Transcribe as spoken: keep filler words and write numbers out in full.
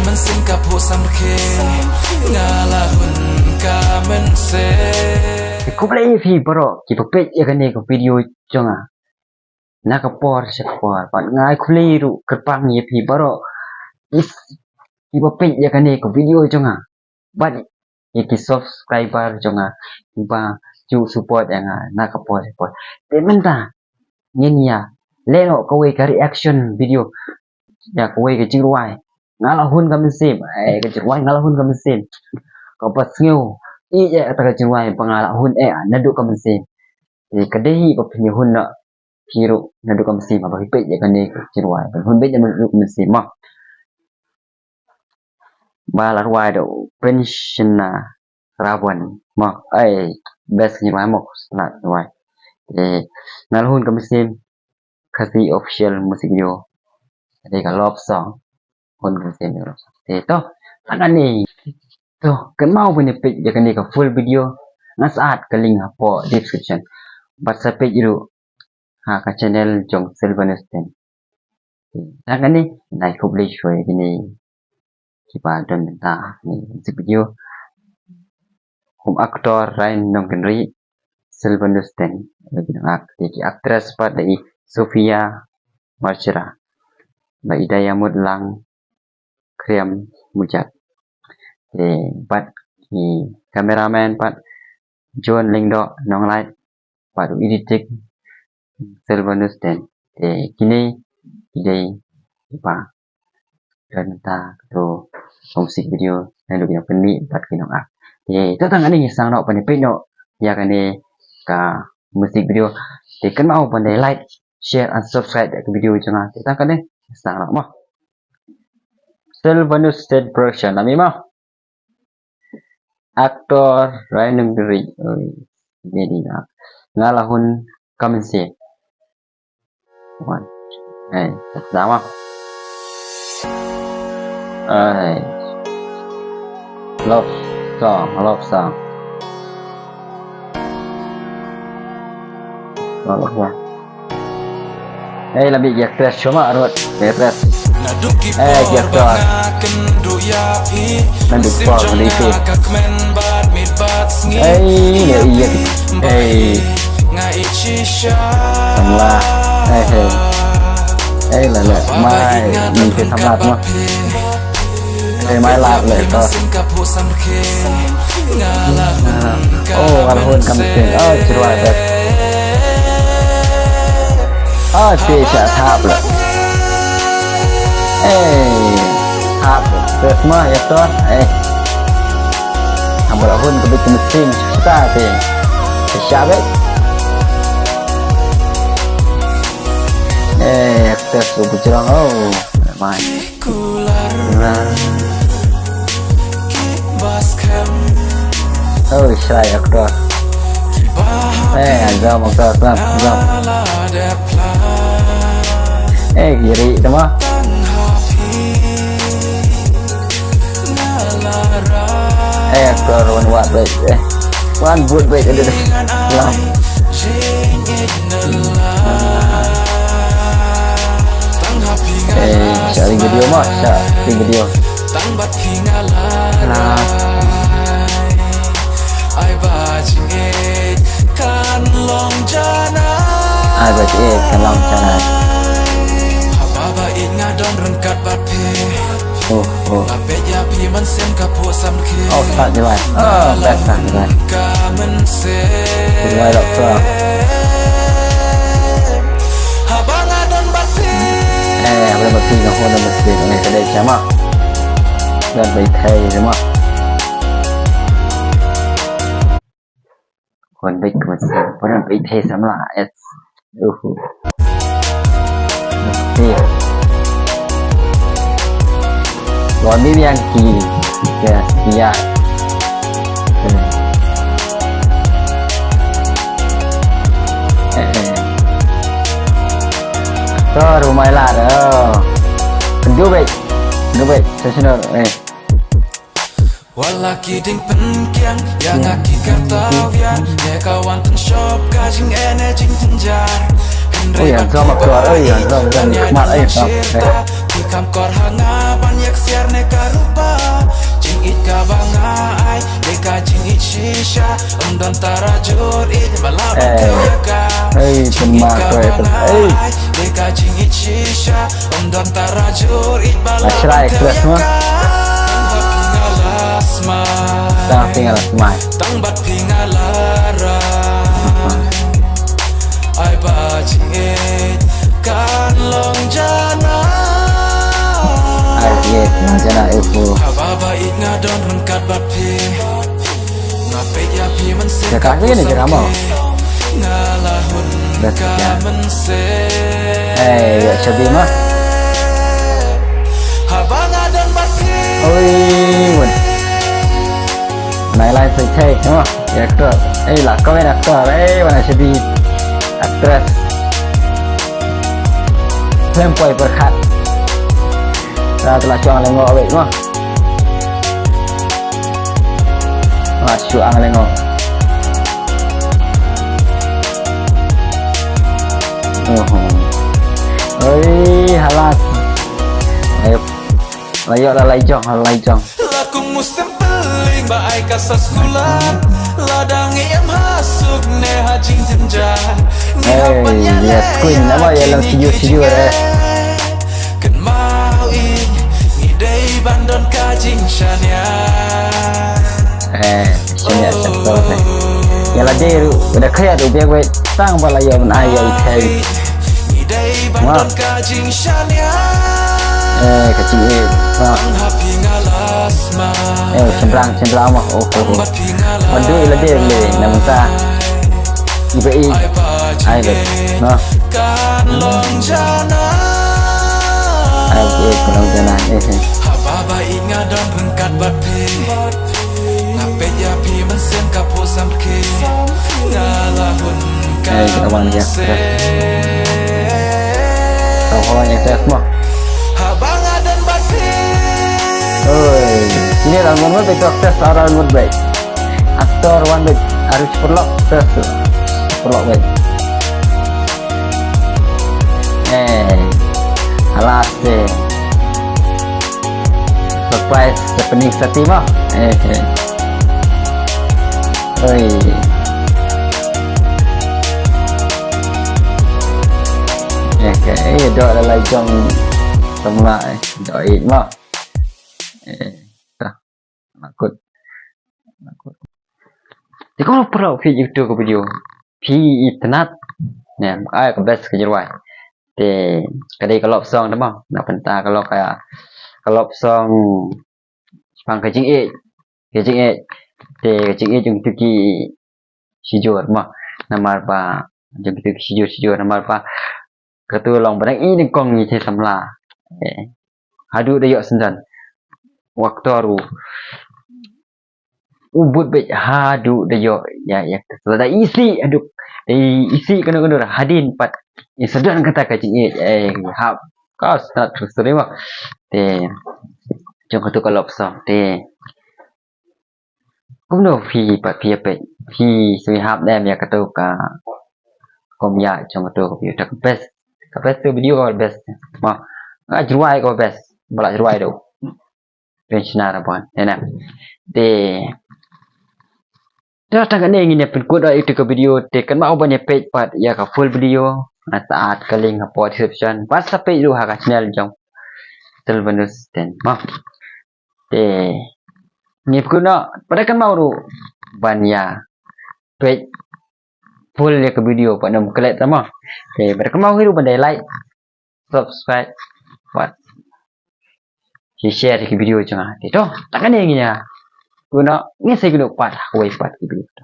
Mynsiem ka phuh samrkhie, nga la hun ka mynsiem. Khublei ïa phi baroh kiba peit ïa kane ka video jong nga. Na ka por sha ka por, bad nga ai khublei ruh kyrpang ïa phi baroh ki, kiba peit ïa kane ka video jong nga. Bad ïa ki subscriber jong nga kiba ju support ïa nga na ka por sha ka por. Te mynta ngin ïa leh noh kawei ka reaction video ïa kawei ka jingrwai. Nga la hun ka mynsiem, eh, ka jingrwai Nga la hun ka mynsiem. Kaba sngew ïeit ïa kata ka jingrwai ba nga la hun eh naduh ka mynsiem. Te ka dei hi ba phin ïa hun noh phi ruh naduh ka mynsiem, haba phi peit ïa kane ka jingrwai, phin hun beit ïa naduh ka mynsiem mo. Ba la rwai da u Penshna Rawon mo. Ai, best ka jingrwai mo, sngewbha rwai. Te nga la hun ka mynsiem, Khasi official music video. Ka dei ka love song. Hun ka mynsiem ïa ka love song. Te to, tang kane. To, kynmaw ban ïa peit ïa kane ka full video. Nga sa add ka link hapoh description. Bad sa peit ruh ha ka channel jong Sylvanus Ten. Te tang kane, nga ai khublei shuwa ïa kine kiba don mynta ha kane ka music video. Kum actor Ryan Nongkynrih, Sylvanus Ten, lane ki nongak. Te ki actress pat da i Sofia Marchera, bad i Diamond Lang, Kriam Mujat. Te bad ki cameraman pat John Lyngdoh Nonglait, bad u editing Sylvanus Ten. Te kine ki dei kiba don mynta kato ka music video naduh ki nongpynmih bad ki nongak. Te to tang kane, ngin sa ïa sdang noh ban ïa peit noh ïa kane ka music video. Te kynmaw ban ïa like, share and subscribe ïa ka video jong nga. Te tang kane, ngin sa ïa sdang noh mo. Sylvanus Ten Production, nami mo. Actor Ryan Nongkynrih. Oi, very nice. Nga la hun ka mynsiem. One. Hey, sama. Hey. Love song, love song. Love song. Eh, la bit ki actress shuwa ma, Ruth. Ki actress. Eh, ki actor. Naduh por kali tu. Eh, ïa, ïa. Eh. Samla. Eh, eh. Eh, la, la. Mai, ni ke samla tu. Eh, mai lap leh to. Oh, nga la hun ka mynsiem. Oh, jingrwai bad. Oh, te sha thap leh. Eh, thap. Te sma ïa to. Eh. Haba la hun ka bit ka mynsiem. Sha te. Sha bad. Eh, actor u bujrong. Oh, mai. Oh, shai actor. Eh, jam actor, jam, jam. Eh, kiri, tama. Eh, actor, wan wat, baik, eh. Wan but, baik, ada dah. Lam. Eh, share video mah, share video. Nah. Ai ba jingeh kan long janai. Oh, oh. Oh, start ni wan. Oh, best start ni wan. Ni wan lok tu. Eh, apa nama tu? Nama tu nama tu? Nama kedai sama. Dan baik hai sama. Kon bit ko sa, kon bit he samla, eh. Uhu. Iya. Lo ni yang ki, ya, ya. Eh, eh. To, rumah lah, oh. Dubai, Dubai, sessional, eh. Wala ki ding pynkiang ïa nga ki kyrtawia, ne ka wan tang shop ka jingeh ne jingjynjar. Hynrei ban ki ba ïa nga ïa shirta, ki kam kor ha nga ban ïa ksiar ne ka ruh Jingïeit shisha, ym don tarajur ïeit ba lah ban khaïa ka. Hey, pynma ko ïa ka. Hey. Dei ka jingïeit shisha, ym don tarajur ïeit ba lah ban khaïa ka. Tang phi nga la smai. Tang bad phi nga la rai. Ai ba jingïeit kan long janai. Ai jingïeit long janai, uhu. Haba ba ïeit nga don ryngkat bad phi. Nga peit ïa phi mynsiem. Ïa ka kane ka mo. Nga la hun ka mynsiem. Eh, ïa shabi ma. Haba nga don bad phi. Oi, wan. Nai lai sai thai, no. Ïa actor. Eh, la ko actor. Eh, wan shabi. Actress. Film poi pyrkhat. Ta la chong leng ngo wei, no. Nga shu ang leng. Oh. Oi, halas. Ayo. Layo la lai jong, la lai jong. La kum musim peling ba ai ka sa skulan. La dang em ha suk ne ha jingjynjar. Hey, yes, Queen. Apa ya lang sijur-sijur, eh. Kynmaw ïa ngi dei ban don ka jingshaniah. Eh, shaniah shaphrang eh. Ïa lade ruh, da khaya ruh biang wei tang ba la ïa ban ai ïa i thei. Ngi dei ban don ka jingshaniah. Eh, ka jingïeit. Eh, shynrang, shynrang ma. Oh, oh, oh. Ban duh ïa lade le, na mynta. Iba i. Ai bet. No. Ai bet, ka long janai. Eh, eh. Haba ba ïeit nga don ryngkat bad phi. Nga peit ïa phi mynsiem ka phew samrkhie. Nga la hun ka mynsiem. Ka hoi ïa ka mo. Haba nga don bad phi. Oi, ini ran mon bad actor, ran mon bad. Actor wan bad, harus perlok, terus perlok bad. Eh, alas eh. Surprise happening sati mo. Eh, eh. Oi. Eh, okay. Eh, dok la lai jong samla eh. Dok eh mo. Eh, ta. Nakut. Nakut. Te ko pyrshah phi YouTube ka video. Phi itynnad. Ne, ai ka best ka jingrwai. Te ka dei ka love song te mo. Na bynta ka love ka, ka love song shaphang ka jingïeit. Ka jingïeit. Te ka jingïeit jong kito ki shijur mo. Namar ba jong kito ki shijur shijur namar ba katu long ba dang i nyngkong ngi te samla. Eh. Haduh da ïoh syndon. Waktu ru. U bud bad haduh da ïoh ïa, ïa, da isih haduh, da isih kano kano hadien pat. Ïa sadang kata ka jingïeit, eh, hap. Ka start terus terus mo. Te jong katu ka love song te. Kumno phi pat phi ïa peit. Phi sngewhap ne em ïa katu ka, kum ïa jong katu ka video ka best. Ka best tu video ka best. Mo. Ka jingrwai ka best. Ba la jingrwai do. Pynshna ra ban. Ïa na. Te. Te tang kane ngin ïa pynkut ïa ita ka video te kynmaw ban ïa peit pat ïa ka full video. Nga sa add ka link hapoh description. Bad sa peit ruh ha ka channel jong Sylvanus Ten. Mo. Te. Ngin pynkut noh. Bad kynmaw ruh ban ïa peit full ïa ka video pat nym klet mo. Te bad kynmaw hi ruh ban dei like, subscribe, bad share ïa ka video jong nga. Te to, tang kane ngin ïa. Kumno, ngin sa ïakynduh pat ha kawei pat ka video to.